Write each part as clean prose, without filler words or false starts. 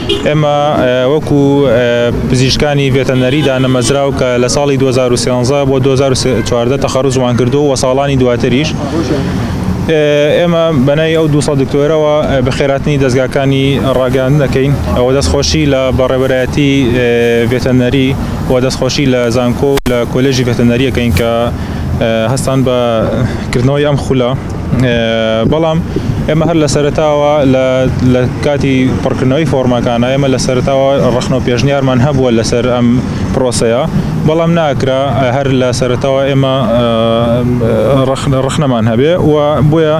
ئێمە وەکو پزیشکانی ڤێتەنەری دانەمەزراو کە لە ساڵی 2013 بۆ 2014 تەخەروجمان کردووە و ساڵانی دواتریش ئێمە بەناوی ئەو 200 دکتۆرەوە بەخێراتنی دەزگاکانی ڕاگەیاندن دەکەین و دەستخۆشی لە بەڕێوەبەرایەتی ڤێتەنەری و دەستخۆشی لە زانکۆ و لە کۆلێژی ڤێتەنەری ئەکەین کە هەستان بە کردنەوەی ئەم خولە. بەڵام ئێمە هەر لە سەرەتاوە لە کاتی پڕکردنەوەی فۆرمەکانە ئێمە لە سەرەتاوە ڕەخنە و پێشنیارمان هەبووە لەسەر ئەم پرۆسەیە بەڵام ناکرا هەر لە سەرەتاوە ئێمە ڕەخنەمان هەبێ و بۆیە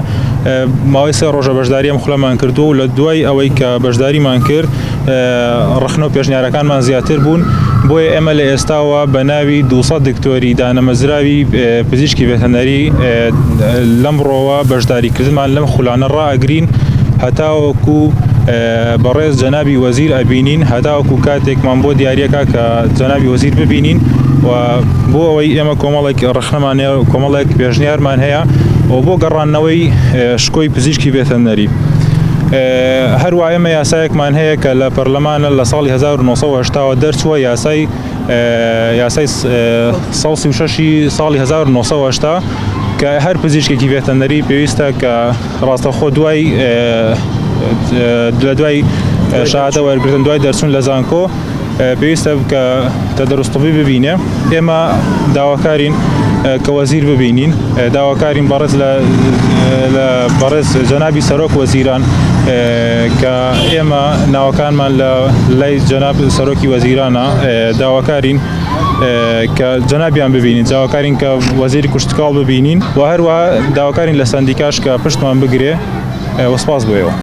ماوەی سێ ڕۆژە بەشداری ئەم خولەمان کردووە و لە دوای ئەوەی کە بەشداریمان کرد ڕەخنە و پێشنیارەکانمان زیاتر بوون، بۆیە ئێمە لە ئێستاوە بە ناوی 200 دکتۆری دانەمەزراوی پزیشکی ڤێتەنەری لەمڕۆوە بەشداریکردنمان لەم خولانە ڕائەگرین هەتاوەکو بەڕێز جەنابی وەزیر ئەبینین هەتاوەکو کاتێکمان بۆ دیاریەکە کە جەنابی وەزیر ببینین و بۆ ئەوەی ئێمە کۆمەڵێک ڕەخنەمان هەیە کۆمەڵێک پێشنیارمان هەیە و بۆ گەڕاندنەوەی شکۆی پزیشکی ڤێتەنەری. هەروا ئێمە یاسایەکمان هەیە کە لە پەرلەمانە لە ساڵی 1970ەوە دەرچووە یاسای یاسای 136 ساڵی 1970 کە هەر پزیشکێکی ڤێتەنەری پێویستە کە ڕاستەخۆ دوای لە دوای شەهادە وەرگرتن دوای دەرچوون لە زانکۆ پێویستە کە تەدروس طبی ببینێ ئێمە داواکارین کە وەزیر ببینین داواکارین بەڕێز لە لە بەڕێز جەنابی سەرۆک وەزیران کە ئێمە ناوەکانمان لە لای جەناب سەرۆکی وەزیرانە داواکارین کە جەنابیان ببینین داواکارین کە وەزیری کوشتکاڵ ببینین و هەروەها داواکارین لە سەندیکاش کە پشتمان بگرێ وسپاس بۆ ئێوە.